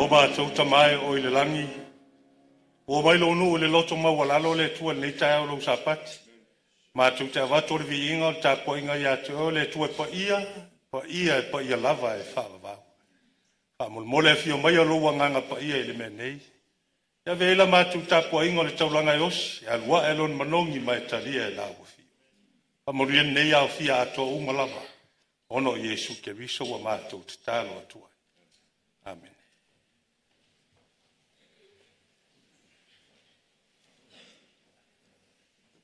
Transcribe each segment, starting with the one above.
O matou Tama e o i le lagi, ua omai lou nuu i le loto maualalo le Atua i lenei taeao o lou Sapati, matou te avatu o le viiga o le tapuaiga ia te Oe le Atua e paia, paia e paia lava e faavavau. Faamolemole afio maia lou Agaga Paia i le mea nei, e ave ai la matou tapuaiga o le taulaga e osi, e alu ae lona manogi ma e talia e la ua afio. Faamanuia lenei aofia atoa uma lava ona o Iesu Keriso ua matou tatalo atu ai. Amene.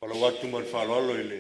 Folau atu ma le faaaloalo i le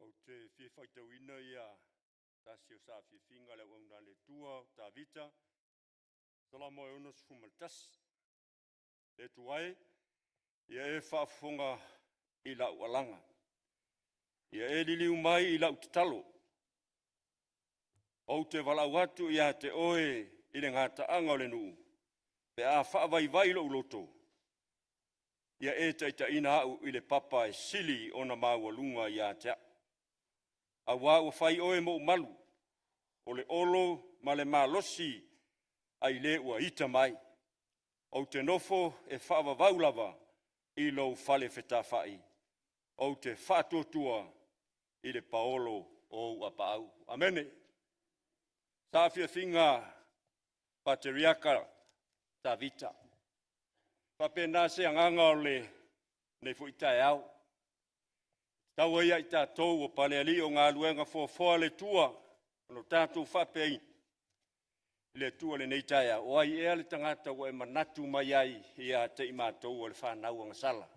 Ou te fia faitauina ia tasi o saafiafiga a le auauna a le Atua o Tavita, Salamo e 61. Le Atua e, ia e faafofoga i lau alaga, ia e liliu mai i lau tatalo. Ou te valaau atu ia te oe i le gataaga o le nuu, pe a faavaivai lou loto, ia e taitaiina au i le papa e sili ona maualuga ia te au. Aua ua fai oe mou malu, o le olo ma le malosi aile ua ita mai. Ou te nofo e faavavau lava i lou fale fetafai, ou te faatuatua i le paolo o ou apaau. Amene. Saafiafiga Pateriaka Tavita. Faapena se agaga o lenei foi taeao. Tau ai ia i tatou o palealii o galuega foafoa a le Atua, ona o tatou faapea, le Atua i lenei taeao, o ai ea le tagata ua e manatu mai ai ia te i matou o le fanau agasala?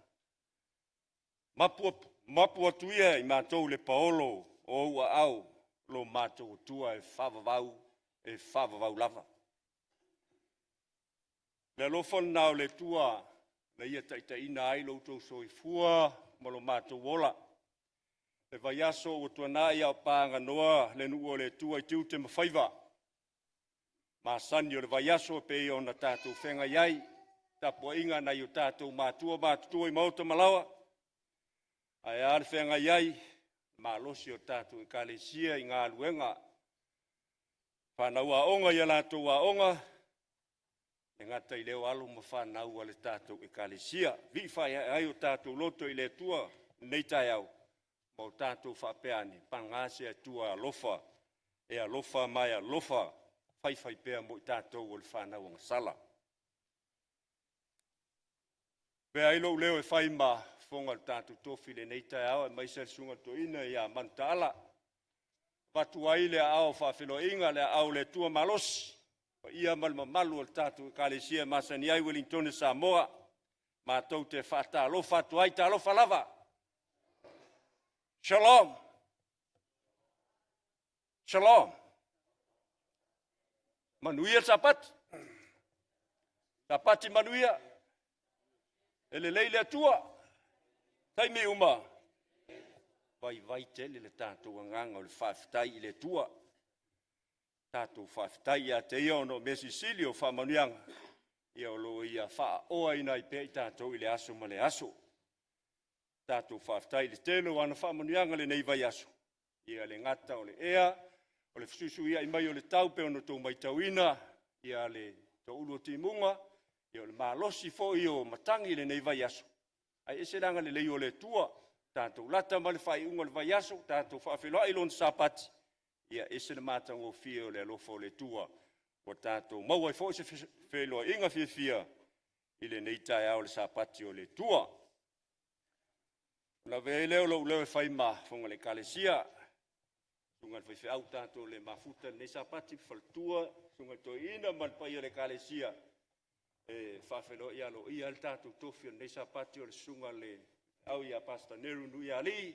Mapu, mapu atu ia i matou le paolo o ou aao, lo matou Atua e faavavau, e faavavau lava. Le alofa lena o le Atua na ia taitaiina ai lo outou soifua ma lo matou ola. Le vaiaso ua tuanai a o paganoa le nuu o le Atua i tiute ma faiva masani o le vaiaso e pei ona tatou feagai ai, tapuaiga a nai o tatou matua matutua i maota ma laoa, ae a le feagai ai malosi o tatou Ekalesia i galuega, fanau aoga i a latou aoga, e le gata i lea o alo ma fanau a le tatou Ekalesia. Vivii faeae ai o tatou loto i le Atua i lenei taeao ma o tatou faapea ane, paga se Atua alofa, e alofa ma e alofa faifaipea mo i tatou o le fanau agasala. E avea ai lou leo e fai ma fofoga o le tatou tofi i lenei taeao aemaise le susuga i le toeaina ia Manutaala, e avatu ai le aao faafeiloaiga, le aao o le Atua malosi, le paia ma le mamalu o le tatou Ekalesia e masani ai i Ueligitone Samoa. Matou te faatalofa atu ai, talofa lava. Shalom. Shalom. Manuia le Sapati. Sapati manuia. E lelei le Atua. Taimi uma. Vaivai tele le tatou agaga o le faafetai i le Atua. Tatou faafetai ia te Ia ona o mea silisili o faamanuiaga ia o lo o Ia faaoaina ai pea i tatou i le aso ma le aso. Tatou faafetai i le tele o ana faamanuiaga i lenei vaiaso, ia le gata o le ea, o le fesuisuiai mai o le tau pei ona outou matauina, ia le toulu o timuga, ia o le malosi foi o matagi i lenei vaiaso, ae ese le agalelei o le Atua. Tatou lata mai i le faaiuga o le vaiaso, tatou faafeiloai lona Sapati, ia ese le matagofie o le alofa o le Atua ua tatou maua ai foi se feiloaiga fiafia i lenei taeao o le Sapati o le Atua. Ona avea ai lea o lou leo e fai ma fofoga o le Ekalesia, susuga i le faifeau, tatou le mafuta i lenei Sapati, faletua, susuga i le toeaina ma le paia o le Ekalesia, e faafeiloai aloaia ai le tatou tofi o lenei Sapati, o le susuga i le faifeau ia Pastor Neru Nuuialii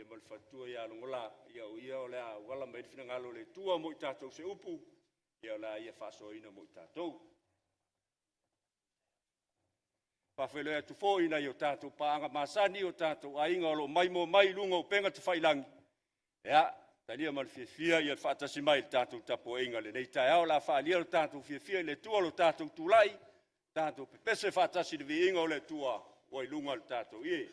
ma le faletua ia Logola. O ia o le a auala mai ai le finagalo o le Atua mo i tatou se upu, o le a ia faasoaina mo i tatou. E faafeiloai atu foi i nai o tatou paaga masani, o tatou aiga o lo o maimoa mai i luga o upega tafailagi, ia talia ma le fiafia le faatasi mai i le tatou tapuaiga i lenei taeao. O le a faaalia lo tatou fiafia i le Atua i lo tatou tulai, tatou pepese faatasi i le viiga o le Atua ua i luga o le tatou ie.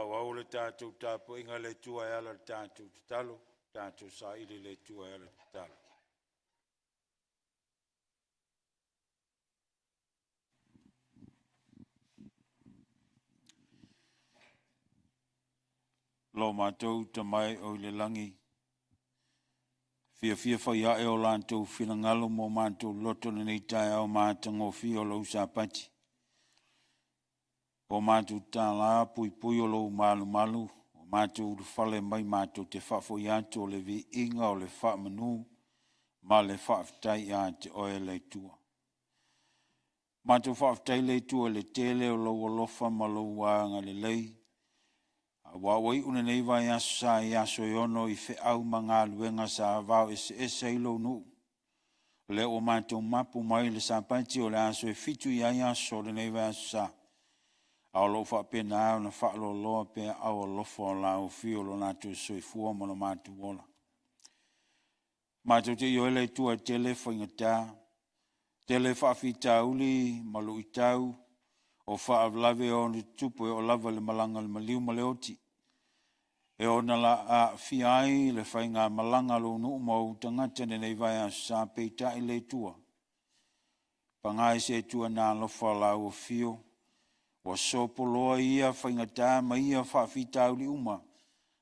Faaauau le tatou tapuaiga i le Atua e ala i le tatou tatalo, tatou saili i le Atua e ala i le tatalo. Lo matou Tama e oi le lagi, fiafia fai ae o latou finagalo mo matou loto lenei taeao matagofie o lou Sapati. O matou tala puipui o lou malumalu, o matou ulufale mai matou te faafoi atu o le viiga o le faamanu ma le faafetai ia te oe le Atua. Matou faafetai le Atua i le tele o lou alofa ma lou agalelei, aua ua iu lenei vaiaso sa i aso e 6 i feau ma galuega sa vao eseese ai lou nuu. O lea ua matou mapu mai le Sapati o le aso e 7 i ai aso o lenei vaiaso sa, a o lo o faapena ona faaloaloa pea aao alofa o la afio o lo latou soifua ma lo matou ola. Matou te ioe le Atua e tele faigata, tele faafitauli ma luitau o faalavelave e ono tutupu e oo lava i le malaga a le maliu ma le oti, e ono aafia ai le faigamalaga a lou nuu ma ou tagata i lenei vaiaso sa. Peitai le Atua, paga i se Atua na alofa lau afio, ua sopoloa ia faigata ma ia faafitauli uma,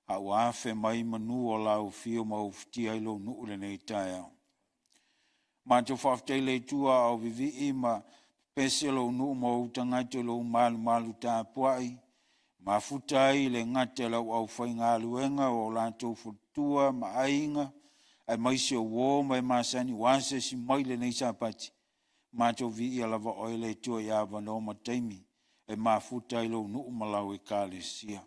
a ua afe mai manu o lau afio ma ufitia ai lou nuu i lenei taeao. Matou faafetai le Atua a o vivii ma pese lou nuu ma ou tagata i lou malumalu tapuai, mafuta ai le gata i lau aufaigaluega o latou faletua ma aiga, aemaise o uo ma e masani ua asiasi mai lenei Sapati. Matou viia lava oe le Atua i avanoa ma taimi e mafuta ai lou nuu ma lau Ekalesia.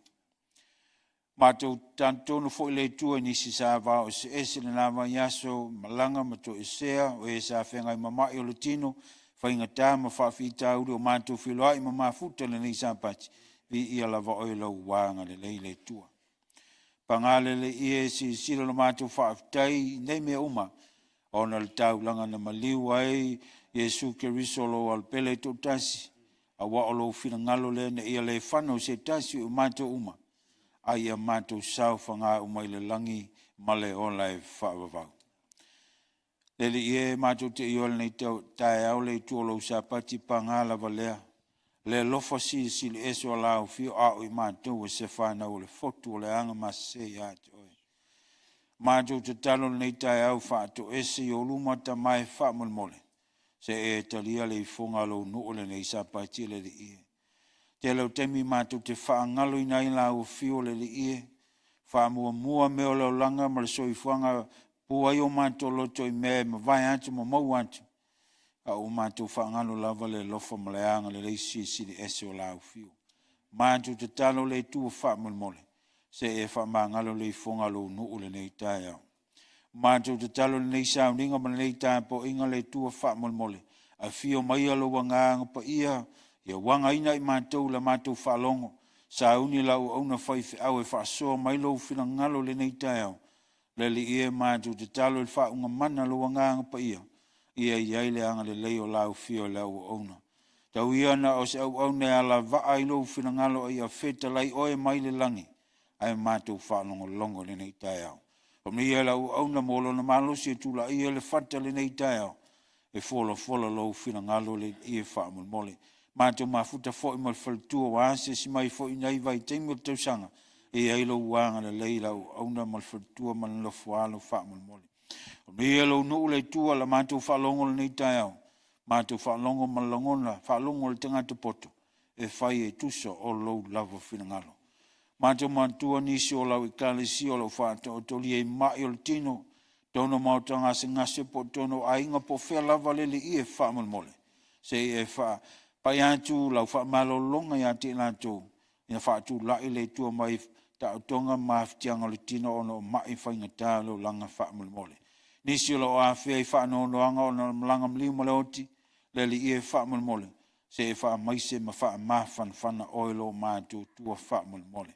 Matou talitonu foi le Atua i nisi sa vao eseese i lena vaiaso, malaga ma toesea, o e sa feagai ma mai o le tino, faigata ma faafitauli o matou feiloai ma mafuta i lenei Sapati, viia lava oe i lou agalelei le Atua. Paga le Alii e silasila lo matou faafetai i nei mea uma, ona o le taulaga na maliu ai Iesu Keriso o lou Alopele e toatasi, aua o lou finagalo lea ina ia le fano se tasi o matou uma, a ia matou saofaga uma i le lagi ma le ola e faavavau. Le Alii e, matou te ioe i lenei taeao le itu o lou Sapati, paga lava lea, le alofa silisili ese o la afio a o i matou o se fanau o le fotu o le agamasese ia te oe. Matou tatalo lenei taeao faatoese i ou luma Tama e faamolemole, se e talia le ifoga a lou nuu lenei Sapati le Alii e. Tele o taimi matou te faagaloina ai lau afio le Alii e, faamuamua mea o le olaga ma le soifuaga, pu ai o matou loto i mea e mavae atu ma maua atu, a ua matou faagalo lava le alofa ma le agalelei silisili ese o lau afio. Matou tatalo le Atua faamolemole, se e faamagalo le ifoga a lou nuu lenei taeao. Matou tatalo i lenei sauniga ma lenei tapuaiga le Atua faamolemole, afio maia lou Agaga Paia ia uagaina i matou i la matou faalogo, sauni lau auauna faifeau e faasoa mai lou finagalo i lenei taeao. Le Alii e, matou tatalo i le faauuga mana a lou Agaga Paia, ia i ai le agalelei o lau afio i le auauna. Tau ia na o se auauna e alavaa i lou finagalo a ia fetalai oe mai le lagi, ae matou faalogologo i lenei taeao. Faamanuia i lau auauna mo lona malosi e tulaia le fata i lenei taeao, e folafola lou finagalo le Alii e faamolemole. Matou mafuta foi ma le faletua ua asiasi mai foi i nei vaitaimi o le tausaga, e i ai lou agalelei i lau auauna ma le faletua ma le nofoaalo faamolemole. Faamanuia lou nuu le Atua i la matou faalogo i lenei taeao, matou faalogo ma le lagona, faalogo a le tagata poto, e fai e tusa o lou lava finagalo. Matou manatua nisi o lau Ekalesia o lo o faataotolia i mai o le tino, totonu o maota gasegase po o totonu o aiga po o fea lava le Alii e faamolemole, se i e faapai atu lau faamalologa ia te i latou, ia faatulai le Atua mai taotoga ma mafatiaga o le tino ona o mai faigata o le olaga faamolemole. Nisi o lo o afea i faanoanoaga ona o le malaga maliu ma le oti, le Alii e faamolemole, se i faamaise ma faamafanafana oe lo matou Atua faamolemole.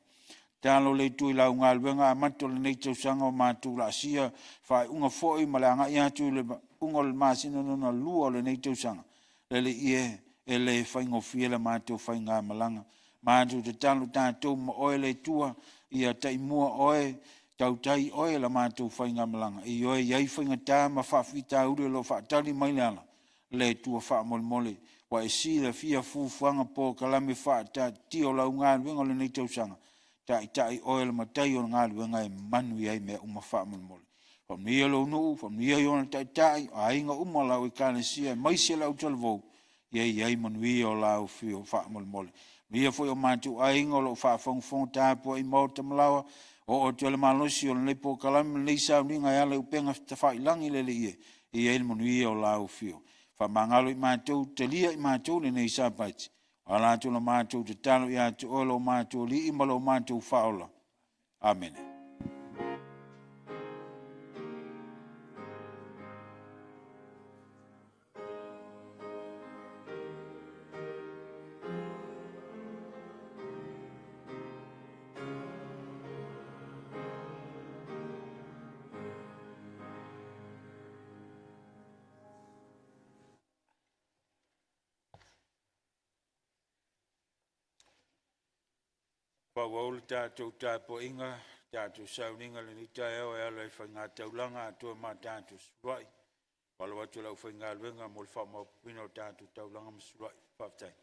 Tatalo le Atua i lau galuega amata o lenei tausaga ua matou laasia faaiuga foi ma le agai atu i le iuga o le masina lona lua o lenei tausaga. Le Alii e, e le faigofie le matou faigamalaga. Matou tatalo tatou ma oe le Atua, ia taimua oe, tautai oe la matou faigamalaga, ioe, e i ai faigata ma faafitauli o lo o faatali mai le ala, le Atua faamolemole, ua e silafia fuafuaga polokalame faataatitia o lau galuega o lenei tausaga, taitai oe le Matai o le galuega e manuia ai mea uma faamolemole. Faamanuia lou nuu, faamanuia i ona taitai, o aiga uma o lau Ekalesia aemaise le autalavou, ia i ai manuia o lau afio faamolemole. Manuia foi o matou aiga o lo o faafogafoga tapuai i maota ma laoa, oo atu ai le malosi o lenei polokalame ma lenei sauniga e ala i upega tafailagi le Alii e, ia i ai le manuia o lau afio. Faamagalo i matou, talia e i matou lenei Sapati, o ala atu la matou tatalo ia te oe lo matou Alii ma lo matou Faaola. Amene. Faaauau le tatou tapuaiga, tatou sauniga i lenei taeao e ala i faigataulaga atoa ma tatou suluai. E tatalo atu i le aufaigaluega mo le faamaopoopoina o tatou taulaga ma suluai. Faafetai.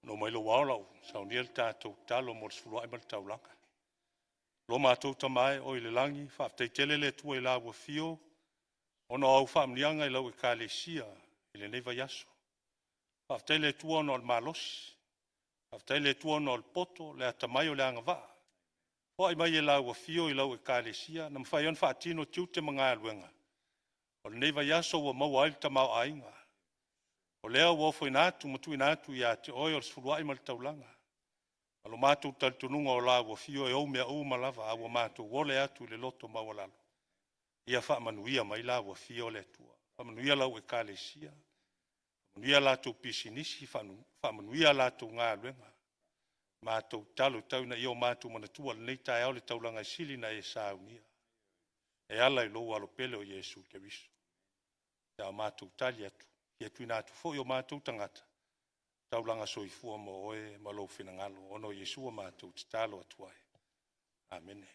No mai lou ao lau saunia le tatou tatalo mo le sefuluai ma le taulaga. Lo matou Tama e o i le lagi, faafetai tele le Atua i lau afio ona o au faamanuiaga i lau Ekalesia i lenei vaiaso. Faafetai le Atua ona o le malosi, faafetai le Atua ona o le poto, le atamai o le agavaa. Foai mai e lau afio i lau Ekalesia na mafai ona faatino tiute ma galuega o lenei vaiaso ua maua ai le tamaoaiga. O lea ua ofoina atu ma tuuina atu ia te oe o le sefuluai ma le taulaga. Ma lo matou talitonuga o lau afio e ou mea uma lava, a ua matou ole atu i le loto maualalo, ia faamanuia mai lau afio le Atua. Faamanuia lau Ekalesia, faamanuia latou pisinisi, faamanuia latou galuega. Matou tatalo tau ina ia o matou manatua i lenei taeao le taulaga e sili ona e saunia e ala i lou alo pele o Iesu Keriso. Pe a o matou tali atu, ia tuuina atu foi o matou tagata, taulaga soifua mo oe ma lou finagalo, ona o Iesu ua matou tatalo atu ai. Amene.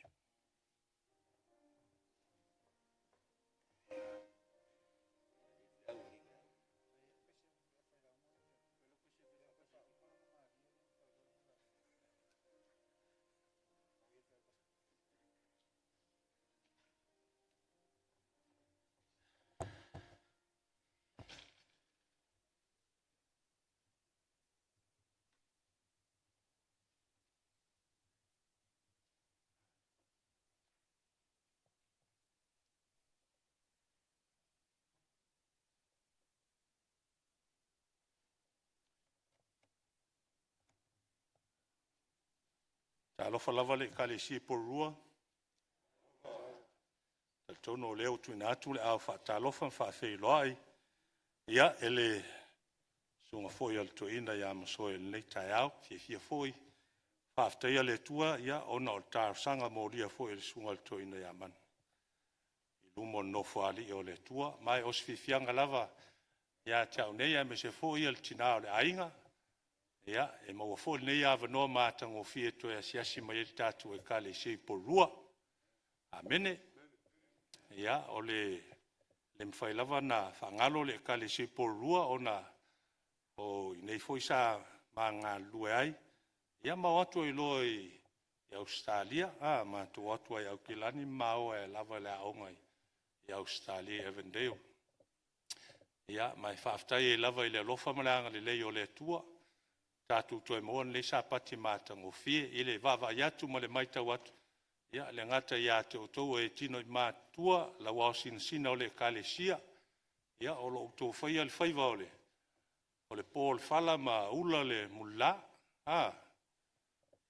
Talofa lava le Ekalesia i Porirua. Talitonu o lea ua tuuina atu le ao faatalofa ma faafeiloai, ia, e le susuga foi a le toeaina ia Masoe i lenei taeao. E fiafia foi e faafetaia le Atua ona o le talosaga molia foi e le susuga i le toeaina ia Manu i luma o le Nofoalii o le Atua. Ma o se fiafiaga lava ia te au nei aemaise foi le tina o le aiga, e maua foi lenei avanoa matagofie e toe asiasi mai ai i le tatou Ekalesia i Porirua. Amene. Ia, e le mafai lava ona faagalo le Ekalesia i Porirua ona o i inei foi sa ma galulue ai, ma o atu ai loa i Ausetalia, matou o atu lava i Aukilani ma ma o ai lava i le aoga i Ausetalia i Avondale. Ia, ma e faafetai ai lava i le alofa ma le agalelei o le Atua ua tatou toe maua lenei Sapati matagofie. I le vaavaai atu ma le matau atu, e le gata ia te outou o e tino matutua, lauao sinasina o le Ekalesia, o lo o outou faia le faiva o le po o le fala ma ula le mulila.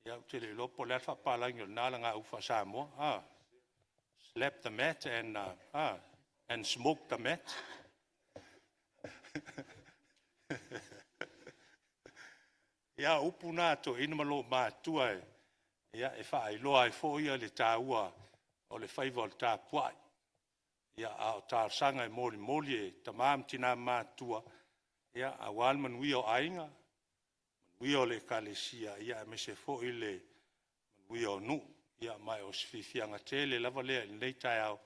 Ou te le iloa po o le a le faapapalagi o lena alagaupu faa-Samoa, slap the mat and smoke the mat. Ia, o upu na a toeaiina ma loomatutua e faailoa ai foi le taua o le faiva o le tapuai, a o talosaga e molimoli e tama ma tina matutua aua le manuia o aiga, manuia o le Ekalesia, aemaise foi le manuia o nuu. Ma o se fiafiaga tele lava lea i lenei taeao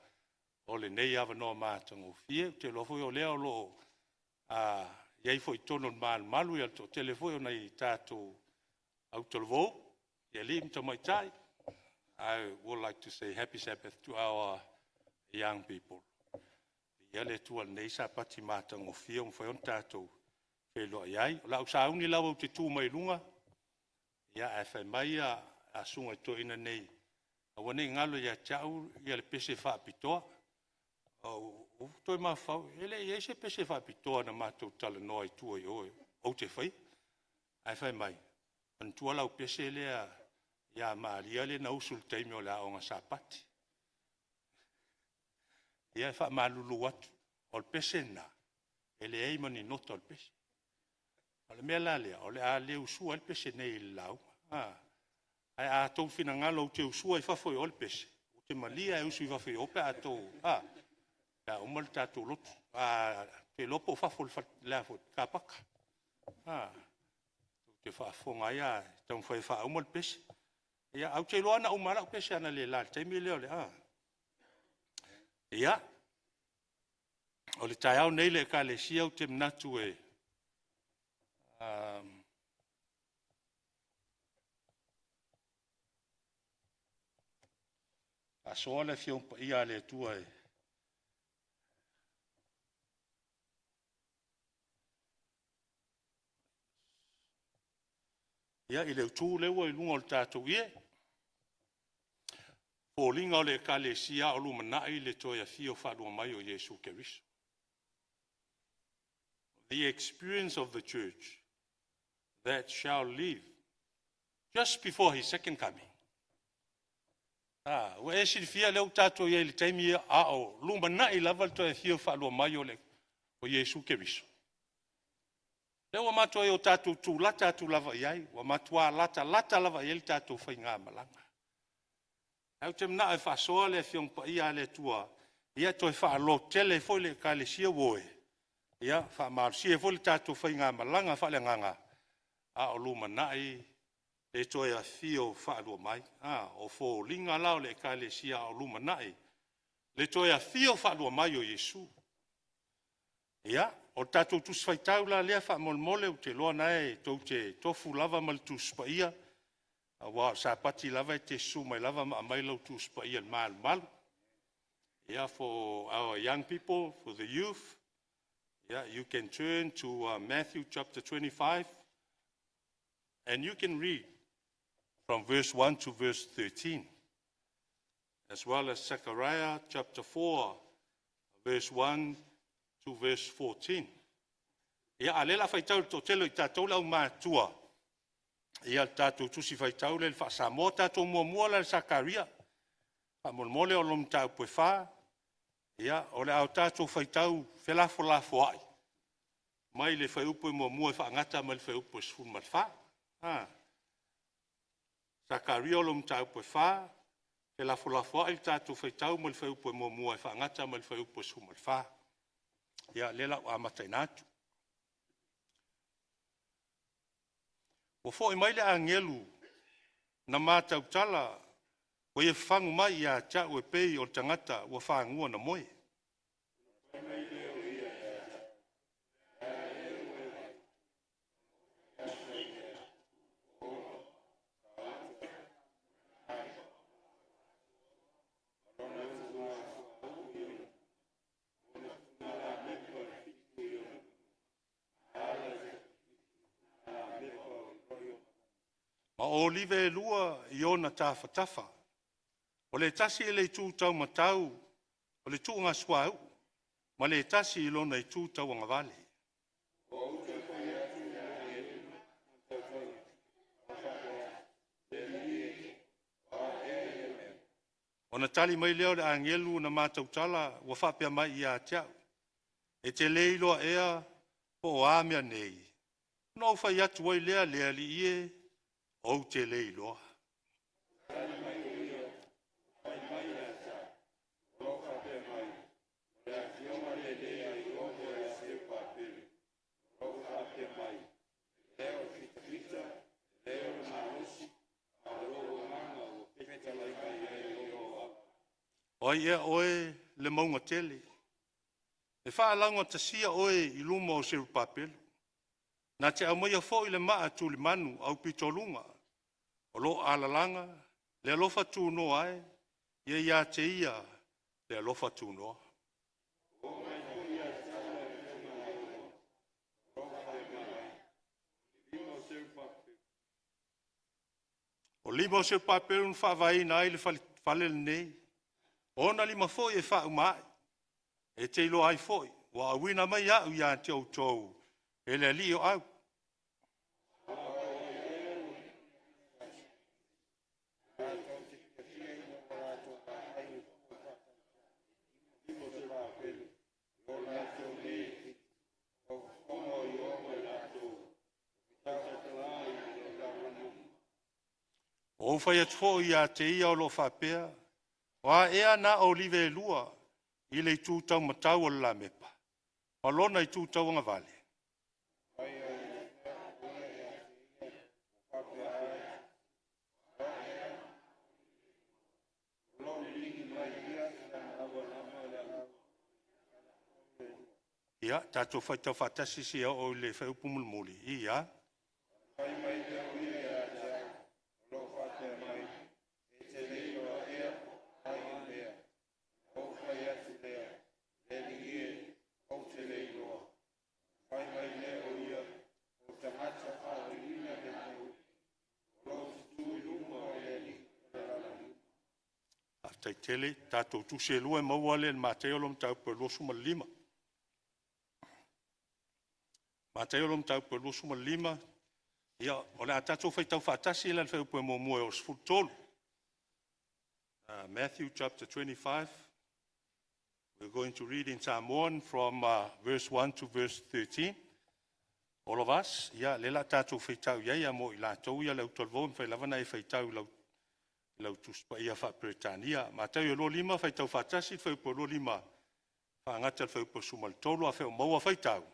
o lenei avanoa matagofie. Ou te iloa foi o lea o lo o i ai foi i totonu o le malumalu le toatele foi o nai a tatou autalavou, i alii ma tamaitai. I would like to say happy Sabbath to our young people. Viia le Atua i lenei Sapati matagofie ua mafai ona tatou feiloai ai. O lau sauni lava ou te tu mai luga, ae fai mai susuga i toeaiina nei, aua ne i galo ia te au le pese faapitoa. Ou toe mafaufau, e le i i ai se pese faapitoa na matou talanoa i tua i o ou te faia. Ae fai mai, manatua lau pese lea ia Maria lea na usu i le taimi o le Aoga Sapati. Ia e faamalulu atu, o le pese lena, e leai ma ni nota o le pese. O le mea la lea, o le a le usua ai le pese nei i le lauga. Ae a outou finagalo ou te usua i fafo i o le pese, ou te malie lava e usu i fafo i o pe a uma le tatou lotu. Ou te iloa po o fafo i le car paka. Tou te faafofoga ai a taumafai e faauma le pese. Ae ou te iloa na uma lava lau pese analeila i le taimi lea. Ia, o le taeao lenei le Ekalesia ou te manatu e faasoa le Afioga Paia a le Atua i le autu lea ua i luga o le tatou ie, foliga o le Ekalesia a o lumanai le toe afio faalua mai o Iesu Keriso. The experience of the church that shall live just before his second coming. Ua e silafia lea ua tatou i ai i le taimi a o lumanai lava le toe afio faalua mai o Iesu Keriso? Lea ua matuai o tatou tulata atu lava i ai, ua matua latalata lava i ai le tatou faigamalaga. Ae ou te manao e faasoa le Afioga Paia a le Atua, ia toe faalototele ai foi le Ekalesia, ua e, ia faamalosia ai foi le tatou faigamalaga faaleagaga a o lumanai le toe afio faalua mai. O foliga la o le Ekalesia a o lumanai le toe afio faalua mai o Iesu. Ia, o le tatou Tusi Faitau la lea faamolemole, ou te iloa o lena e tou te tofu lava ma le Tusi Paia, aua o le Sapati lava e te susu mai lava ma aumai lau Tusi Paia i le malumalu. Yeah, for our young people, for the youth, yeah, you can turn to Matthew chapter 25 and you can read from verse 1 to verse 13, as well as Zechariah chapter 4, verse 1 to verse 14. Ia, a o lea o le a faitau e le toatele o i tatou le aumatutua. Ia le tatou Tusi Faitau lea i le faa-Samoa. Tatou muamua la i le Sakaria. Faamolemole o lona mataupu e 4. Ia, o le a tatou faitau felafolafoai mai le fuaiupu e 1 e faagata mai le fuaiupu e 14. Sakaria o lona mataupu e 4, felafolafoai le tatou faitau mai le fuaiupu e 1 e faagata mai le fuaiupu e 14. Ia, o lea o le a ou amataina atu. Ua foi mai le agelu na ma tautala ua ia fafagu mai ia te au e pei o le tagata ua fagua na moe. Ma o olive e 2 i ona tafatafa, o le tasi i le itu taumatau o le tuugasuauu, ma le tasi i lona itu tauagavale. Ona tali mai lea o le agelu na ma tautala ua faapea mai ia te au, e te le iloa ea po o a mea nei? Ona ou fai atu ai lea, le alii e, ou te le iloa. O ai ea oe le mauga tele? E faalaugatasia oe i luma o Serupapelo, na te aumaia foi le maa tulimanu aupito o lo alalaga le alofa tunoa e, ia ia te ia le alofa tunoa. O lima o Serupapelo na faavaeina ai le fale lenei, o ona lima foi e faauma ai. E te iloa ai foi ua auina mai au ia te outou e le Alii o Au. Ua ou fai atu foi ia te ia o lo o faapea, o a ea na olive e 2 i le itu taumatau o le lamepa, ma lona itu tauagavale? Ia, tatou faitau faatasi seia oo i le fuaiupu mulimuli. Ia. Faafetai tele. Tatou tusi e 2 e maua lea i le Mataio lona mataupu e 25. Mataio lona mataupu e 25. Ia, o le a tatou faitau faatasi la le fuaiupu e 1 e oo i le 13. Matthew chapter 25. We're going to read in Samoan from verse 1 to verse 13. All of us, ia, lea la tatou faitau i ai mo i latou ia le autalavou, e mafai lava ona e faitau i lau tusi paia faa-Peretania. Mataio 25, faitau faatasi, fuaiupu 25, faagata le fuaiupu 13, afai o maua, faitau.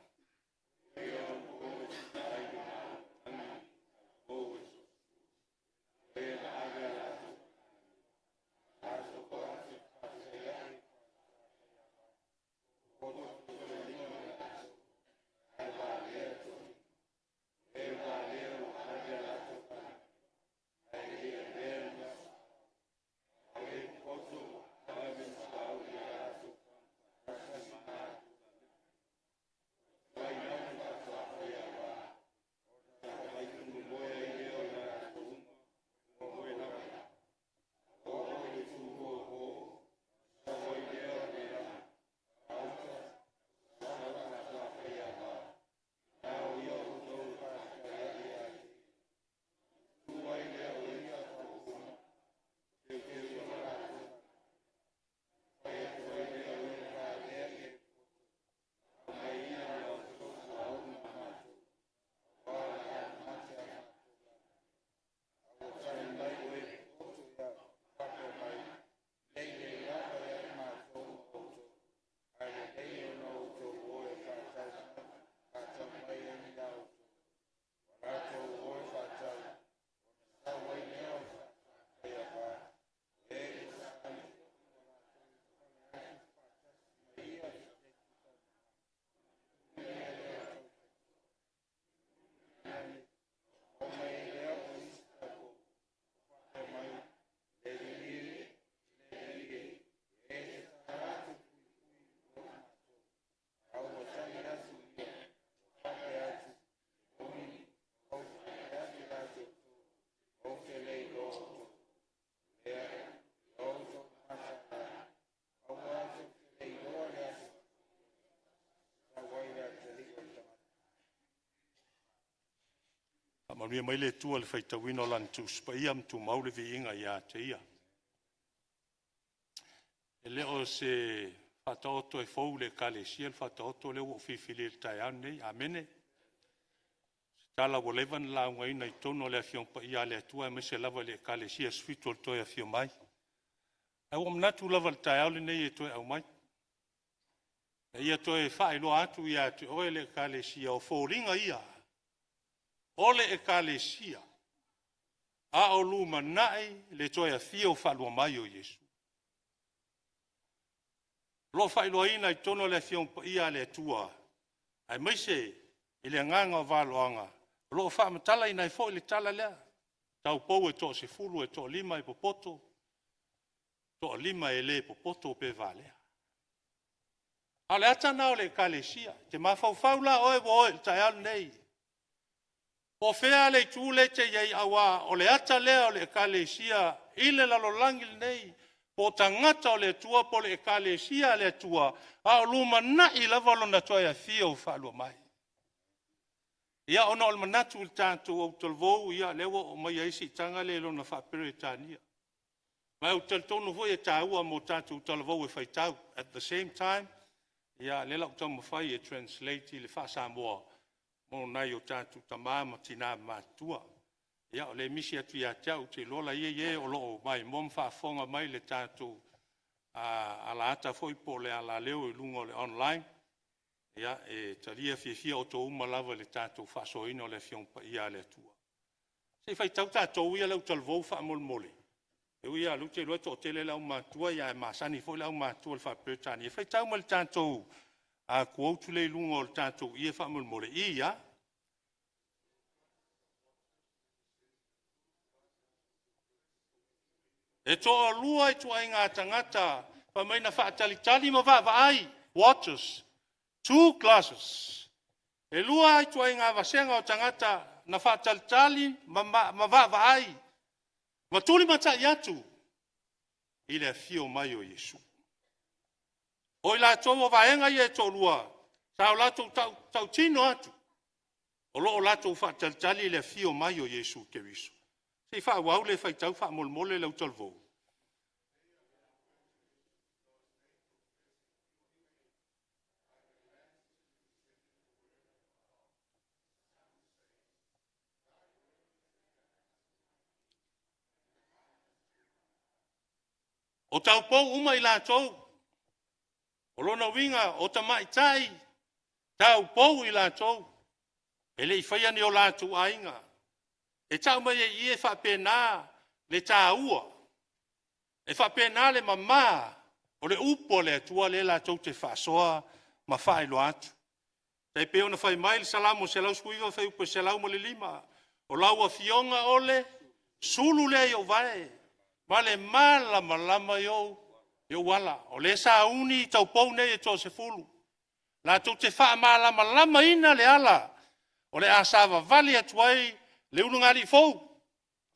Faamanuia mai le Atua i le faitauina o Lana Tusi Paia ma tumau le viiga ia te Ia. E le o se faataoto e fou i le Ekalesia le faataoto lea ua ou filifilia i le taeao lenei. Amene. O se tala ua leva ona laugaina i totonu o le Afioga Paia a le Atua aemaise lava i le Ekalesia Aso Fitu o le toe afio mai. Ae ua ou manatu lava i le taeao lenei e toe aumai, ina ia toe faailoa atu ia te oe le Ekalesia, o foliga ia o le Ekalesia a o lumanai le toe afio faalua mai o Iesu. O lo o faailoaina i totonu o le Afioga Paia a le Atua, aemaise i le agaga o valoaga, o lo o faamatalaina ai foi le tala lea, taupou e toa-10 e toa-5 e popoto, toa-5 e le popoto pe valea. A o le ata lena o le Ekalesia. E te mafaufau la oe ua oe i le taeao lenei, po o fea le itu lea e te i ai, aua o le ata lea o le Ekalesia i le lalolagi lenei, po o tagata o le Atua po o le Ekalesia a le Atua, a o lumanai lava Lona toe afio faalua mai. Ia, ona o le manatu i le tatou autalavou, ia lea ua ou aumaia ai le siitaga lea i lona faa-Peretania. Ma ou te talitonu foi e taua mo tatou talavou e faitau. At the same time, ia o lea o le a ou taumafai e translate i le faa-Samoa mo nai o tatou tama ma tina matutua. Ia o lea e misi atu ia te au, ou te iloa la e i ai e o lo o maimoa ma faafofoga mai i le tatou alaata foi po o le alaleo i luga o le online. Ia, e talia fiafia outou uma lava i le tatou faasoaina o le Afioga Paia a le Atua. Se i faitau tatou ia le autalavou faamolemole. E ui lava o lea ou te iloa e toatele le aumatutua, ae masani foi le aumatutua i le faa-Peretania. Faitau mai le tatou quote lea i luga o le tatou ie faamolemole. I a. E toalua ituaiga tagata fai mai na faatalitali ma vaavaai, watchers, two classes. E lua ituaiga vasega o tagata na faatalitali ma vaavaai ma tulimatai atu i le afio mai o Iesu. O i latou o vaega ia e toalua, sa o latou tautino atu, o lo o latou faatalitali le afio mai o Iesu Keriso. Se i faaauau le faitau faamolemole le autalavou. O taupou uma i latou, o lona uiga o tamaitai taupou i latou, e le i faia ni o latou aiga. E tau mai ai i i e faapena le taua, e faapena le mama o le upu a le Atua lea latou te faasoa ma faailoa atu. E tai pei ona fai mai le Salamo 119 fuaiupu 105, “O lau Afioga o le sulu lea i ou vae ma le malamalama i ou ala.” O lea e sauni taupou nei e toa-10 latou te faamalamalamaina le ala o le a savavali atu ai le ulugalii fou,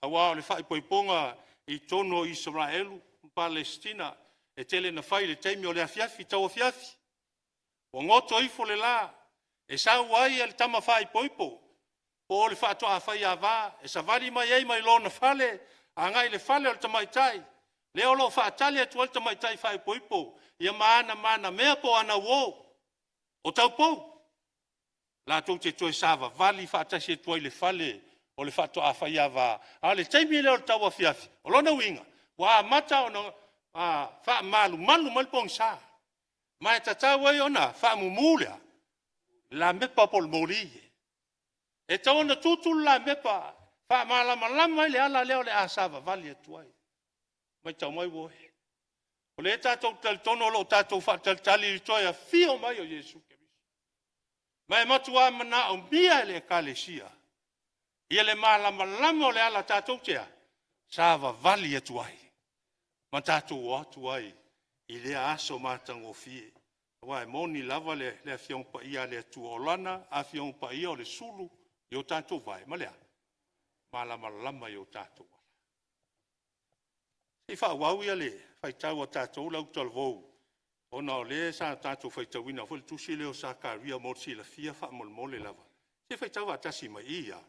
aua o le faaipoipoga i totonu o Isaraelu ma Palesitina, e tele ina fai i le taimi o le afiafi, tauafiafi, ua goto ifo le la, e sau ai le tama faaipoipo po o le faatoa faiava e savali mai ai mai lona fale agai i le fale o le tamaitai lea o lo o faatali atu ai le tamaitai faaipoipo ma ana manamea po o ana uo. O taupou, latou te toe savavali faatasi atu ai i le fale o le faatoa faiava, a o le taimi lea o le tauafiafi. O lona uiga, ua amata ona faamalumalu mai le pogisa, ma e tatau ai ona faamumu le lamepa po o le moli. E tatau ona tutu le lamepa faamalamalama ai le ala lea o le a savavali atu ai. Matau mai ua oe. O lea tatou te talitonu o lo o tatou faatalitali i le toe afio mai o Iesu Keriso. Ma e matua manaomia e le Ekalesia le malamalama o le ala tatou te a? Savavali atu ai ma tatou o atu ai i lea aso matagofie. Aua e moni lava le Afioga Paia a le Atua, o Lana Afioga Paia o le sulu i o tatou vae ma le a? Malamalama i o tatou ala. Se i faaauau le faitau a tatou le autalavou, ona o lea sa tatou faitauina foi le tusi lea o Sakaria mo le silafia faamolemole lava. Se i faitau faatasi mai i ia.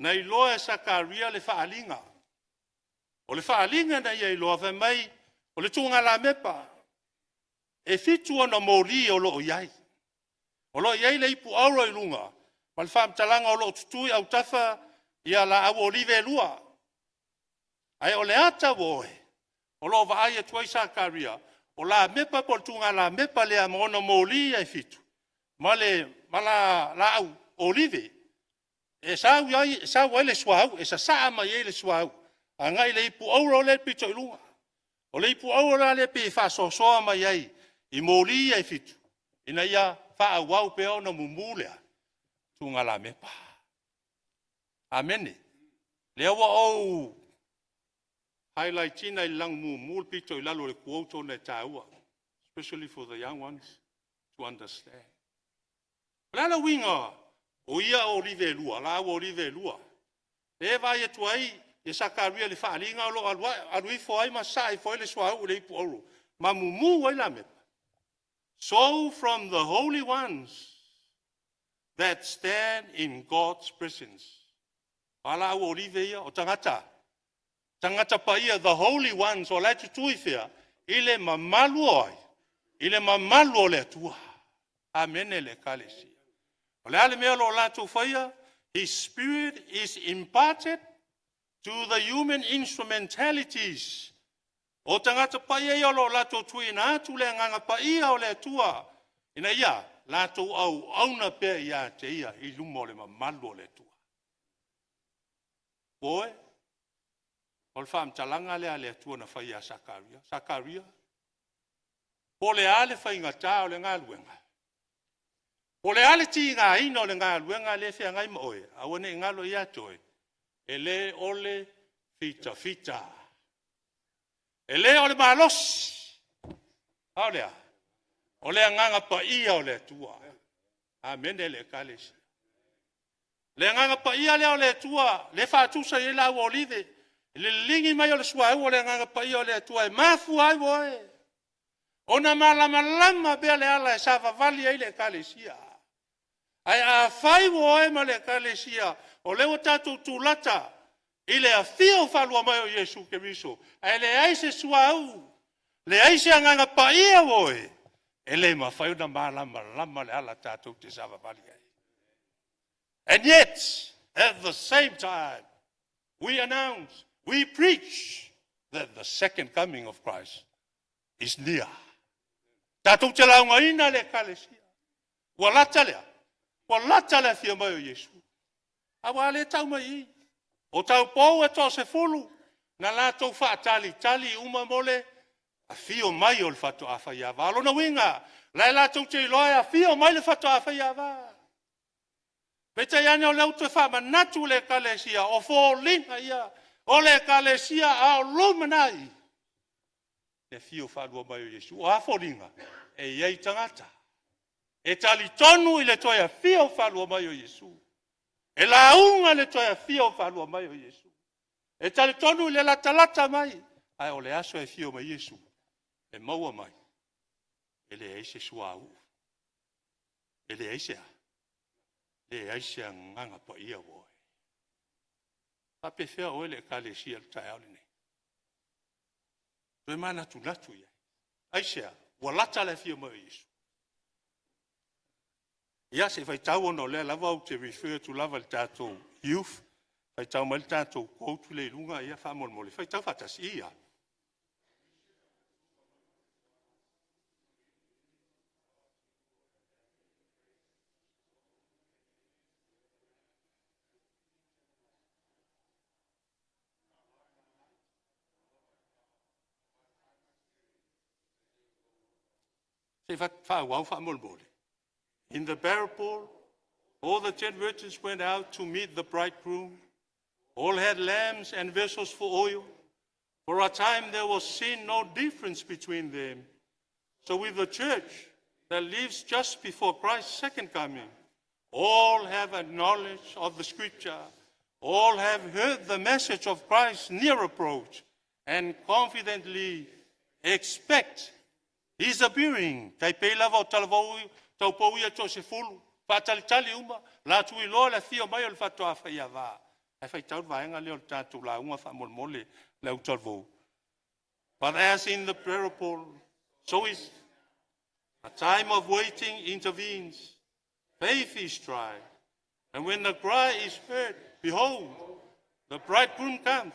Na iloa e Sakaria le faaaliga. O le faaaliga na ia iloa, fai mai o le tuugalamepa, e 7 ona moli o lo o i ai. O lo o i ai le ipu auro i luga ma le faamatalaga o lo o tutu i autafa ia laau olive e 2. Ae o le ata ua oe, o lo o vaai atu ai Sakaria, o Lamepa po o le tugalamepa lea ma ona moli e 7, ma le laau olive e sau ai le suauu, e sasaa mai ai le suauu agai i le ipu auro lea e pito i luga. O le ipu auro la lea e pei e faasoasoa mai ai i moli ia e 7, ina ia faaauau pea ona mumu le tugalamepa. Amene. Lea ua ou highlight ina i le lagi mumu le pito i lalo o le quote ona e taua, especially for the young ones to understand. O le a le uiga o ia olive e 2, laau olive e 2, lea e vaai atu ai ia Sakaria i le faaaliga o lo o alu ifo ai ma sasaa ifo ai le suauu i le ipu auro ma mumu ai lamepa? So from the holy ones that stand in God's presence. O a laau olive ia? O tagata, tagata paia, the holy ones, o la e tutu i fea? I le mamalu o ai? I le mamalu o le Atua. Amene le Ekalesia. O le a le mea o lo o latou faia? His spirit is imparted to the human instrumentalities. O tagata paia ia o lo o latou tuuina atu le agaga paia o le Atua ina ia latou auauna pea ia te ia i luma o le mamalu o le Atua. Ua oe, o le faamatalaga lea a le Atua na fai ia Sakaria. Sakaria, po o le a le faigata o le galuega, po o le a le tigaina o le galuega lea e feagai ma oe, aua ne i galo ia te oe, e le o le fitafita. E le o le malosi, a o le a? O le agaga paia o le Atua. Amene le Ekalesia. Le agaga paia lea o le Atua lea e faatusa i ai laau olive i le liligi mai o le suauu o le agaga paia o le Atua e mafua ai oe ona malamalama pea le ala e savavali ai le Ekalesia. Ae afai ua oe ma le Ekalesia o lea ua tatou tulata i le afio faalua mai o Iesu Keriso ae leai se suauu, leai se agaga paia ua oe, e le mafai ona malamalama le ala tatou te savavali ai. And yet, at the same time, we announce, we preach that the second coming of Christ is near. Tatou te laugaina le Ekalesia. Ua lata le a? Ua lata le afio mai o Iesu. A ua a lea e tau mai i i? O taupou e toa-10 na latou faatalitali uma mo le afio mai o le faatoa faiava. O lona uiga, o la e latou te iloa e afio mai le faatoa faiava. Peitai ane o lea ua toe faamanatu le Ekalesia, o foliga ia o le Ekalesia a o lumanai le afio faalua mai o Iesu. O a foliga? E i ai tagata e talitonu i le toe afio faalua mai o Iesu. E lauga le toe afio faalua mai o Iesu. E talitonu i le latalata mai, ae o le aso e afio mai ai Iesu, e maua mai, e leai se suauu, e leai se a? Leai se agaga paia ua oe. E faapefea oe le Ekalesia i le taeao lenei? Toe manatunatu i ai. Aisea? Ua lata le afio mai o Iesu. Ia se i faitau ona o lea lava ou te refer atu lava i le tatou youth, faitau mai le tatou quote lea i luga ia faamolemole, faitau faatasi. Ia. Se i faaauau faamolemole. In the parable, all the 10 virgins went out to meet the bridegroom. All had lamps and vessels for oil. For a time there was seen no difference between them. So with the church that lives just before Christ's second coming, all have a knowledge of the scripture, all have heard the message of Christ's near approach, and confidently expect his appearing. Tai pei lava o talavou taupou ia toa-10, faatalitali uma, latou iloa le afio mai o le faatoa faiava. Ae faitau le vaega lea o le tatou lauga faamolemole le autalavou. But as in the parable, so is a time of waiting intervenes. Faith is tried. And when the cry is heard, behold, the bridegroom comes.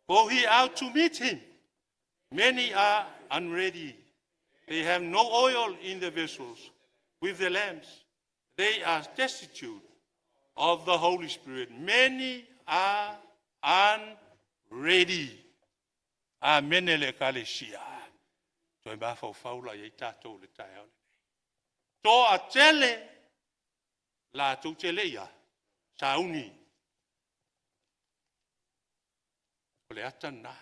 Go ye out to meet him. Many are unready. They have no oil in their vessels with their lamps. They are destitute of the Holy Spirit. Many are unready. Amene le Ekalesia. Toe mafaufau la i ai tatou i le taeao lenei. Toatele latou te le i a? Sauni. O le ata lena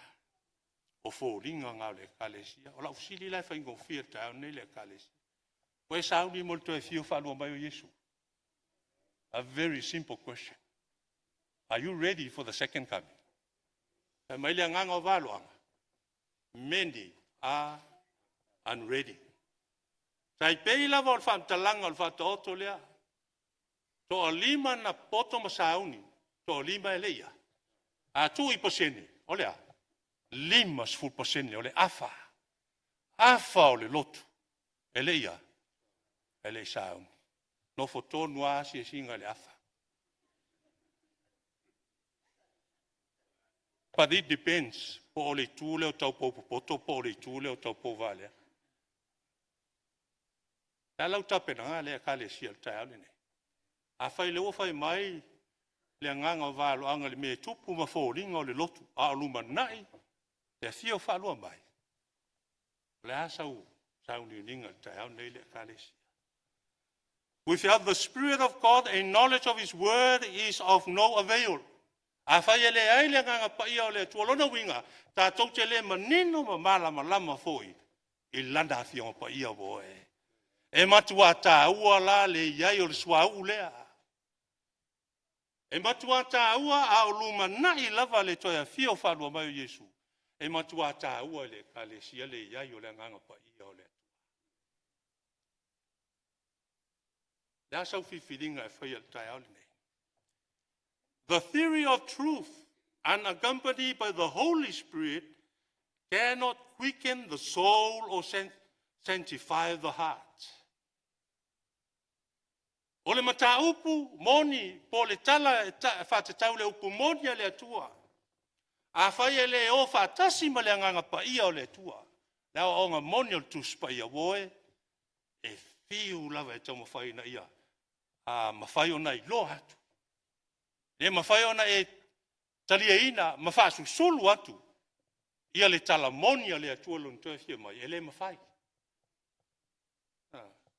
o foliga na o le Ekalesia. O lau fesili la e faigofie i le taeao lenei le Ekalesia. Ua e sauni mo le toe afio faalua mai o Iesu? A very simple question. Are you ready for the second coming? Fai mai le agaga o valoaga, many are unready. Tai pei lava o le faamatalaga o le Faataoto lea, toalima na popoto ma sauni, toalima e le i a. A tuu i pasene, o le a? 50% o le afa, afa o le lotu e le i a? E le i sauni. Nofo tonu lava asiasiga i le afa. But it depends po o le itu lea o taupou popoto po o le itu lea o taupou valea. O le a lau tapenaga lea Ekalesia i le taeao lenei? Afai o lea ua fai mai le agaga o valoaga i le mea e tupu ma foliga o le lotu a o lumanai le afio faalua mai, o le a sau sauniuniga i le taeao lenei le Ekalesia? Without the Spirit of God, a knowledge of His Word is of no avail. Afai e leai le Agaga Paia o le Atua, o lona uiga, tatou te le manino ma malamalama foi i Lana Afioga Paia ua oe. E matua taua la le i ai o le suauu lea. E matua taua a o lumanai lava le toe afio faalua mai o Iesu. E matua taua i le Ekalesia le i ai o le Agaga Paia o le Atua. O le a sau filifiliga e faia i le taeao lenei? The theory of truth unaccompanied by the Holy Spirit cannot quicken the soul or sanctify the heart. O le mataupu moni po o le tala e faatatau i le upu moni a le Atua, afai e le o faatasi ma le Agaga Paia o le Atua, le aoaoga moni o le Tusi Paia, ua e fiu lava e taumafai ina ia mafai ona iloa atu, le mafai ona e taliaina ma faasusulu atu ia le tala moni a le Atua i Lona toe afio mai, e le mafai.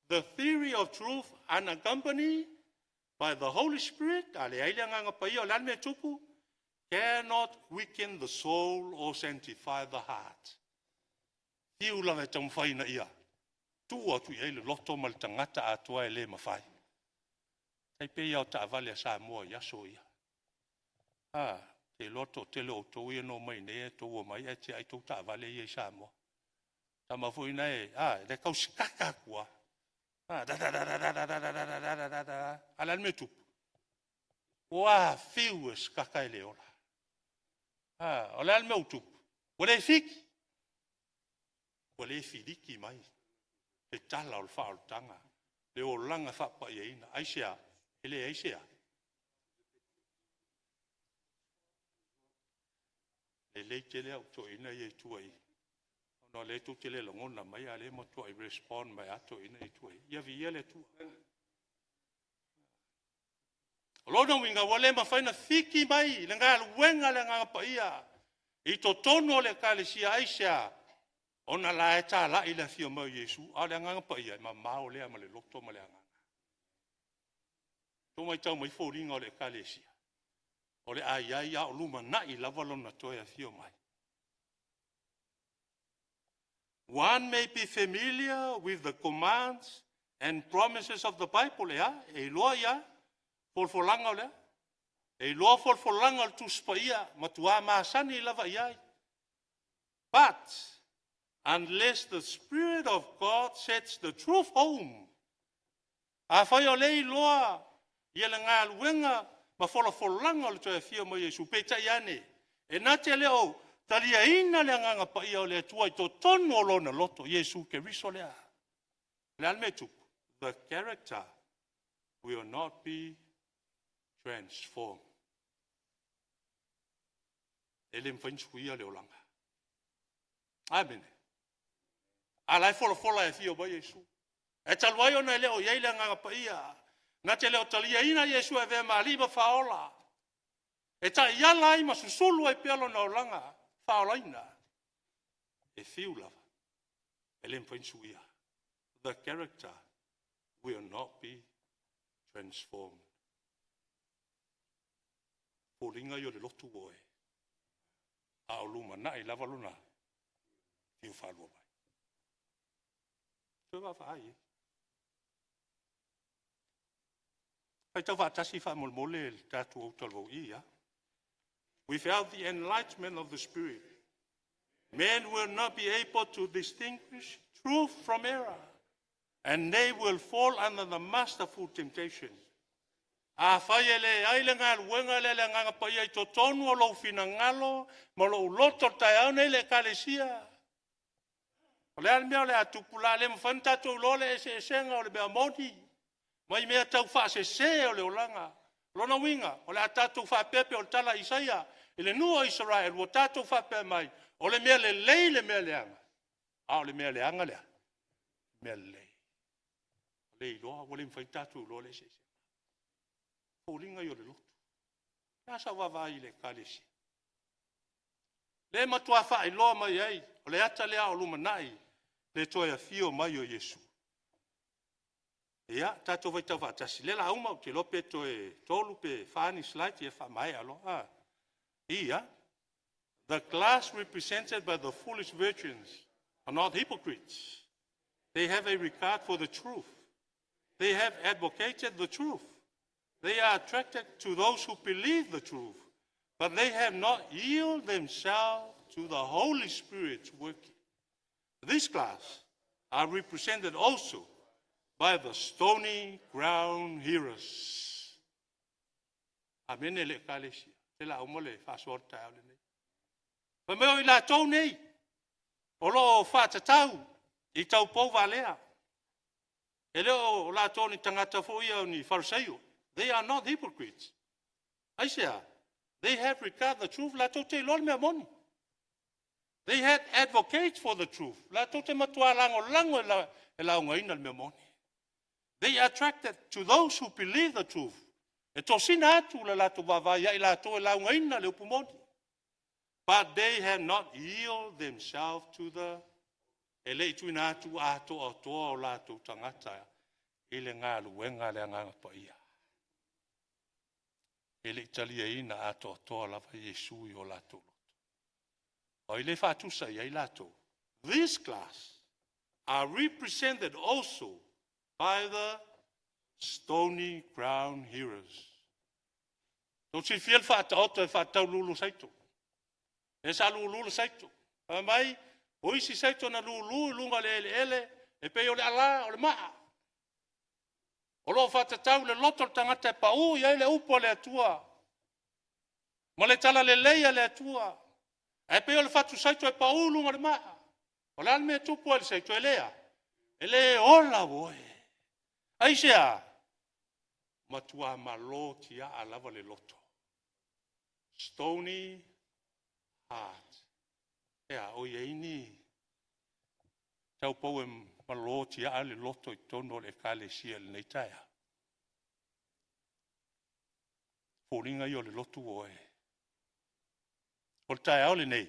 The theory of truth unaccompanied by the Holy Spirit, a leai le Agaga Paia, o le a le mea e tupu? Cannot quicken the soul or sanctify the heart. Fiu lava e taumafai ina ia tuu atu i ai le loto ma le tagata atoa, e le mafai. Tai pei lava o taavale a Samoa i aso ia. A, te iloa le toatele o outou ia na omai nei e tou omai ae tiai tou taavale ia i Samoa. Tama foi na e, a, e tau sikaka atu lava. A, da da da da da da da da da da da da. A o le a le mea e tupu? Ua fiu e sikaka e le ola. A, o le a le mea ua tupu? Ua le fiki. Ua le filiki mai le tala o le faaolataga, le olaga faapaiaina. Aisea? E leai se a? Lelei tele au toeaiina ia i tua i i, ona o lea tou te le lagona mai, a o lea e matuai respond mai lava toeaiina ia i tua i i. Ia viia le Atua. O lona uiga, ua le mafai ona fiki mai le galuega a le Agaga Paia i totonu o le Ekalesia. Aisea? Ona la e talai le afio mai o Iesu, a o le Agaga Paia, e mamao lea ma le loto ma le agaga. Tou matau mai foliga o le Ekalesia, o le a i ai a o lumanai lava Lona toe afio mai. One may be familiar with the commands and promises of the Bible. E a? E iloa ia folafolaga o le a? E iloa folafolaga o le Tusi Paia, matua masani lava i ai. But unless the Spirit of God sets the truth home, afai o lea e iloa ia le galuega ma folafolaga o le toe afio mai o Iesu, peitai ane, e na te le o taliaina le Agaga Paia o le Atua i totonu o lona loto, Iesu Keriso lea. O le a le mea e tupu? The character will not be transformed. E le mafai ona suia le olaga. Amene. A la e folafola e afio mai Iesu. Ae talu ai ona e le o i ai le Agaga Paia, na te le o taliaina Iesu e avea ma Alii ma Faaola, e taiala ai ma susulu ai pea lona olaga faaolaina, e fiu lava, e le mafai ona suia. The character will not be transformed. Foliga ia o le lotu oe, a o lumanai lava lona fiu faalua mai. Toe vaavaai i ai. Faitau faatasi faamolemole le tatou autalavou, e a. Without the enlightenment of the Spirit, men will not be able to distinguish truth from error, and they will fall under the masterful temptation. Afai e leai le galuega lea a le Agaga Paia i totonu o lou finagalo ma lou loto i le taeao lenei le Ekalesia, o le a le mea o le a tupu? O le a le mafai ona tatou iloa le eseesega o le mea moni mai mea taufaasese o le olaga. O lona uiga, o le a tatou faapea e pei o le tala a Isaia i le nuu o Isaraelu, ua tatou faapea mai, o le mea lelei le mea leaga, a o le mea leaga le a? Le mea lelei. Ua le iloa, ua le mafai ona tatou iloa le eseesega. O foliga ia o le lotu. O le a sau vaavaai i le Ekalesia? Lea e matua faailoa mai ai, o le ata lea a o lumanai le toe afio mai o Iesu. Ia, tatou faitau faatasi, lea o le a uma, ou te iloa pe toe 3 pe 4 ni slides ia faamaea loa. Ia, the class represented by the foolish virgins are not hypocrites. They have a regard for the truth. They have advocated the truth. They are attracted to those who believe the truth, but they have not yielded themselves to the Holy Spirit's working. This class are represented also by the stony ground hearers. Amene le Ekalesia. Se la uma le faasoa o le taeao lenei. Fai mai o i latou nei o lo o faatatau i taupou valea. E le o latou o ni tagata foi ia o ni Fariseio. They are not hypocrites. Aisea? They have regard the truth. Latou te iloa le mea moni. They had advocate for the truth. Latou te matua lagolago e laugaina le mea moni. They attracted to those who believe the truth. E tosina atu le latou vaavaai ia i latou e laugaina le upu moni. But they have not yielded themselves to the, e le i tuuina atu atoatoa o latou tagata i le galuega a le Agaga Paia. E le i taliaina atoatoa lava Iesu i o latou loto. O ai le faatusa i ai latou? This class are represented also by the stony ground hearers. Tou silafia le faataoto e faatatau lulu saito. Lea sa lulu le saito. Fai mai, o isi saito na lulu i luga o le eleele e pei o le ala o le maa. O lo o faatatau i le loto o le tagata e pau i ai le upu a le Atua ma le talalelei a le Atua. Ae pei o le fatu saito e pau i luga o le maa. O le a le mea e tupu ai i le saito? E le a? E le ola oe. Aisea? Matua malo tiaa lava le loto. Stony heart. Ea, o i ai ni taupou e malo tiaa le loto i totonu o le Ekalesia i lenei taeao? Foliga ia o le lotu oe. O le taeao lenei,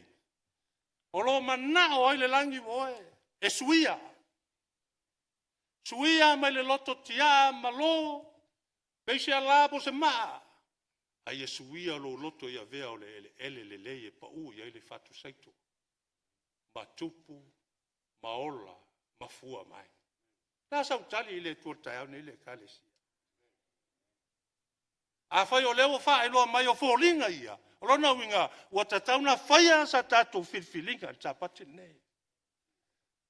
o lo o manao ai le lagi oe e suia. Suia mai le loto tiaa malo, pei se ala po o se maa, a ia suia lou loto i avea o le eleele lelei e pau i ai le fatu saito, ma tupu ma ola ma fua mai. O le a sau tali i le Atua i le taeao lenei le Ekalesia? Afai o lea ua faailoa mai o foliga ia, o lona uiga ua tatau ona faia sa tatou filifiliga i le Sapati lenei.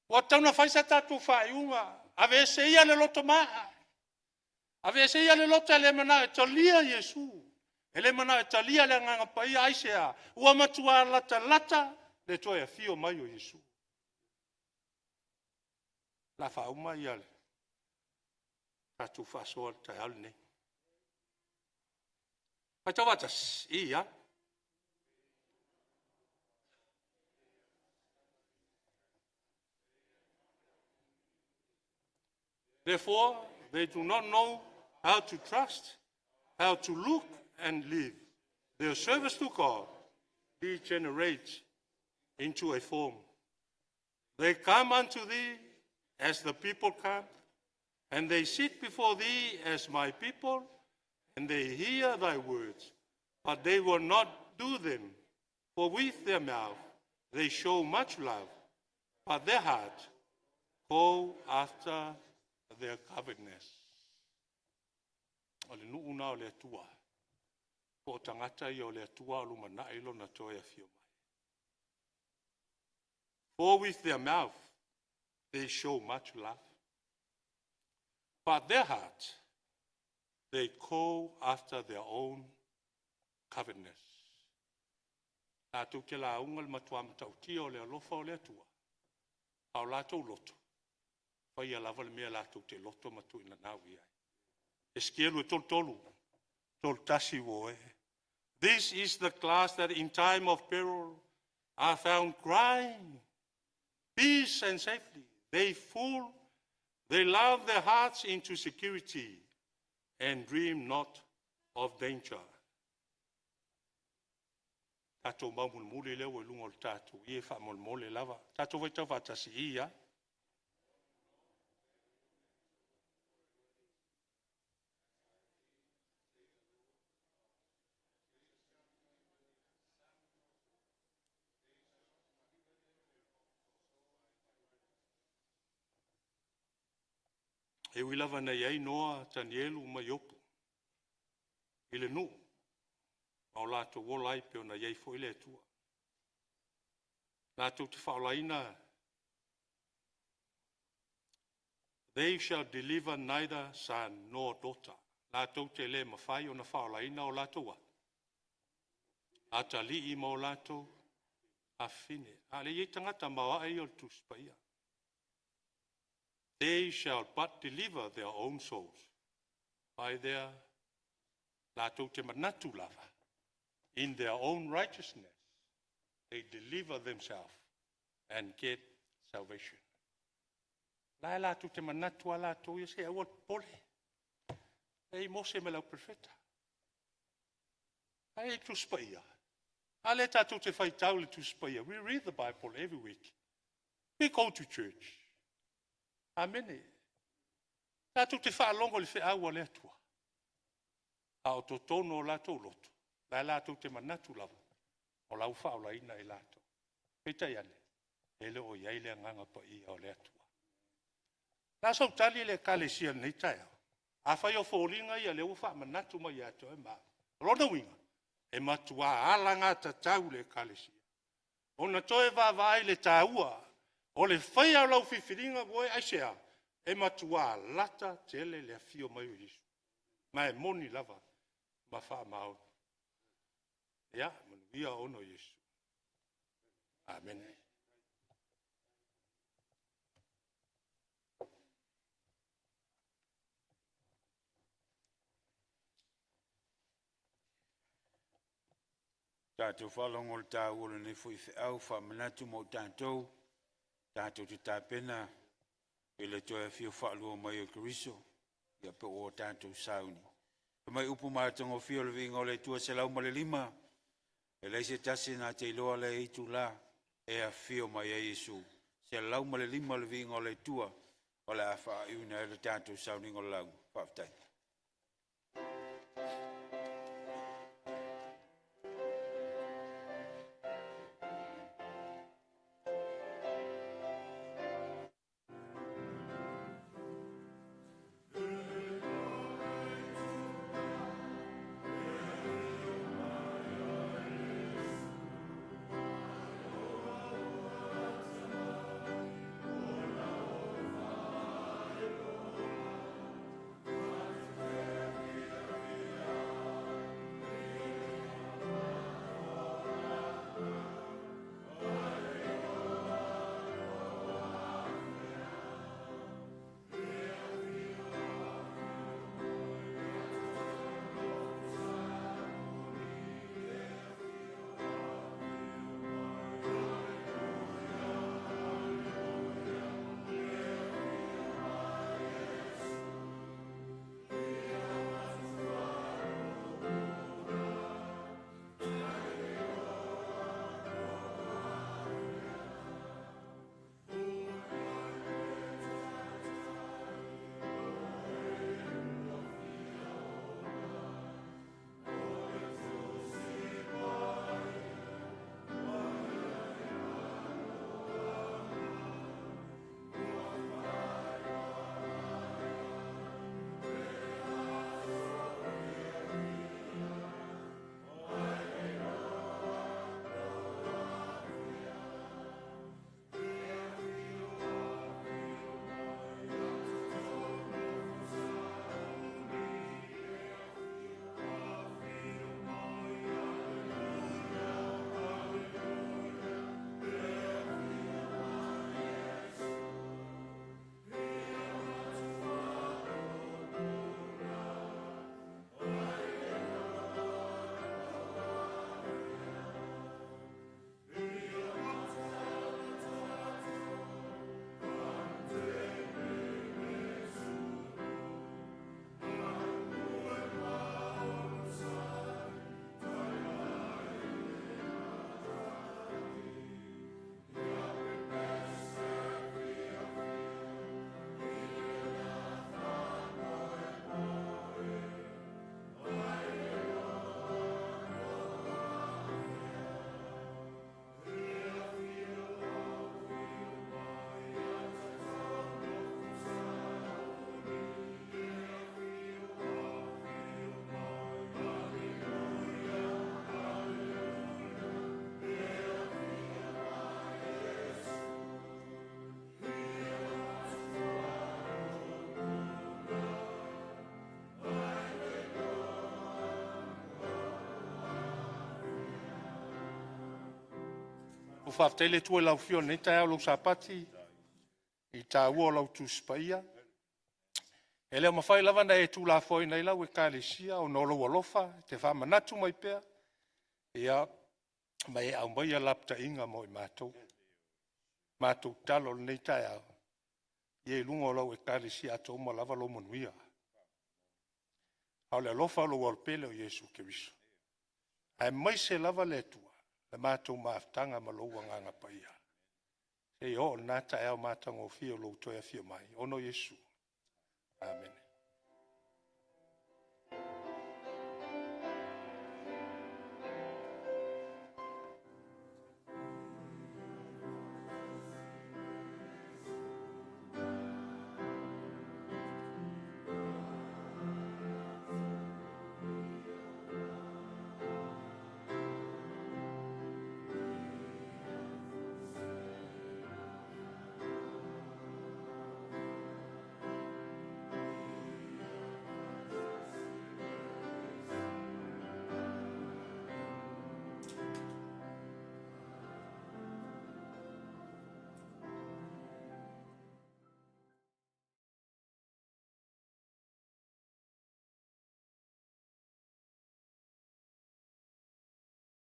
Ua tatau ona fai sa tatou faaiuga, aveese ia le loto maa, aveese ia le loto e le manao e talia Iesu. E le manao e talia le Agaga Paia, aisea? Ua matua latalata le toe afio mai o Iesu. O le a faauma le tatou faasoa i le taeao lenei. Faitau faatasi. Ia. Therefore, they do not know how to trust, how to look and live. Their service to God degenerates into a form. They come unto thee as the people come, and they sit before thee as my people, and they hear thy words, but they will not do them. For with their mouth they show much love, but their heart go after their covetousness. O le nuu na o le Atua, po o tagata ia o le Atua o lumanai lona toe afio mai. For with their mouth they show much love, but their heart they call after their own covetousness. Latou te lauga le matua matautia o le alofa o le Atua, a o latou loto, faia lava le mea latou te loto ma tuuinanau i ai. Esekielu 33, 31 ua e. This is the class that in time of peril are found crying, peace and safety. They fool, they love their hearts into security and dream not of danger. Tatou mau mulimuli lea ua i luga o le tatou ie faamolemole lava. Tatou faitau faatasi i ia. E ui lava na i ai Noa, Tanielu ma Iopu i le nuu ma o latou ola ai pei ona i ai foi le Atua. Latou te faaolaina. They shall deliver neither son nor daughter. Latou te le mafai ona faaolaina o latou atalii ma o latou afafine. A le i ai tagata maoae ia o le Tusi Paia. They shall but deliver their own souls by their latou te manatu lava in their own righteousness they deliver themselves and get salvation. La e latou te manatu a latou ia se aua popole. E i Mose ma le au profeta. Ai e Tusi Paia. A lea tatou te faitau le Tusi Paia. We read the Bible every week. We go to church. Amene. Tatou te faalogo i le feau a le Atua. A o totonu o latou loto, la e latou te manatu lava, o la ua faaolaina i latou. Peitai ane, e le o i ai le Agaga Paia o le Atua. O le a sau tali le Ekalesia i lenei taeao? Afai o foliga ia o lea ua faamanatu mai ia te oe ma au. O lona uiga, e matua alagatatau i le Ekalesia ona toe vaavaai i le taua o le faia o lau filifiliga ua oe. Aisea? E matua lata tele le afio mai o Iesu. Ma e moni lava ma faamaoni. Ia, manuia ona o Iesu. Amene. Tatou faalogo i le taua o lenei foi feau faamanatu mo tatou, tatou te tapena i le toe afio faalua mai o Keriso, ia po ua tatou sauni. Fai mai upu matagofie o le viiga o le Atua 105, e leai se tasi na te iloa lea itula e afio mai ai Iesu. 105 le viiga o le Atua o le a faaiuina ai le tatou sauniga o le lauga. Faafetai. Ua faafetai le Atua i lau afio i lenei taeao lou Sapati i taua o lau Tusi Paia. E le o mafai lava ona e tuulafoaiina ai lau Ekalesia ona o lou alofa e te faamanatu mai pea, ia, ma e aumaia lapataiga mo i matou. Matou tatalo i lenei taeao, ia i luga o lau Ekalesia atoa uma lava lou manuia. A o le alofa o lou Alo pele o Iesu Keriso, aemaise lava le Atua le matou mafutaga ma lou Agaga Paia. Seia oo i lena taeao matagofie i lou toe afio mai, ona o Iesu. Amene.